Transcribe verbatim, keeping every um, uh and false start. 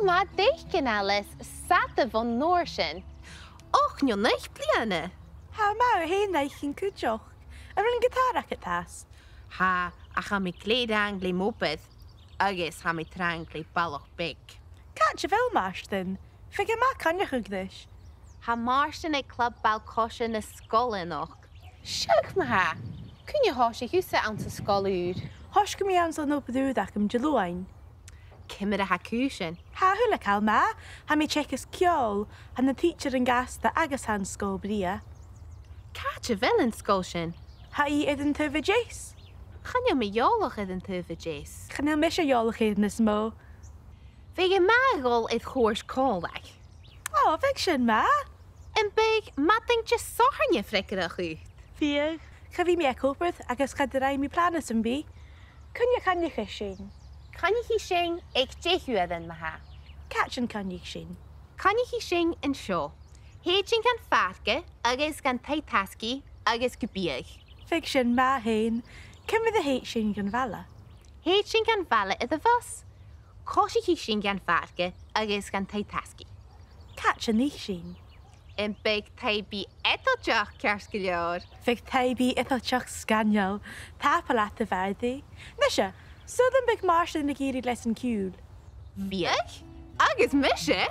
Math fhaicinn, Alice, 's fhada bhon uair sin. Och, no naoi bliadhna. Tha, math thu fhèin fhaicinn cuideachd. An robh an giotàr agad fhathast? Tha, ach tha mi glè thrang le m' obair, agus tha mi trang le balach beag. Càit a bheil Màrtainn? Feuch am bi e a' coinneachadh ris. Tha Màrtainn aig club ball-coise na sgoile a-nochd. Seadh ma-thà. Cuin a thòisich thusa anns an sgoil ùr? Thòisich mi anns an obair ùr agam Diluain. Ciamar a tha cùisean? Tha a h-uile càil math. Tha mi a' teagasg ceòl, tha na tidsearan gasta agus tha an sgoil brèagha. Càit a bheil an sgoil sin? Tha i air an taobh a deas. Chan eil mi eòlach air an taobh a deas. Chan eil mise eòlach air nas motha. Bhiodh e math a dhol air chuairt còmhla. Ò, bhiodh sin math. Am biodh madainn Disathairne freagarrach dhut? Bhiodh. Cha bhi mi ag obair agus cha do rinn mi plana sam bith. Cuin a choinnicheas sinn? Coinnichidh sinn aig deich uairean ma-thà. Càit an coinnich sinn? Coinnichidh sinn an seo. Thèid sinn dhan phàirc agus dhan taigh-tasgaidh agus gu biadh. Bhiodh sin math fhèin. Ciamar a thèid sinn dhan bhaile? Thèid sinn dhan bhaile air a' bhus. Coisichidh sinn dhan phàirc agus dhan taigh-tasgaidh. Càit an ith sinn? Am biodh taigh bìdh eadalach ceart gu leòr? Bhiodh taigh bìdh eadalach sgoinneil. Tapadh leat, a Mhàiri. Nise, saoil am biodh Màrtainn ag iarraidh leasan ciùil? Bhiodh? Agus mise?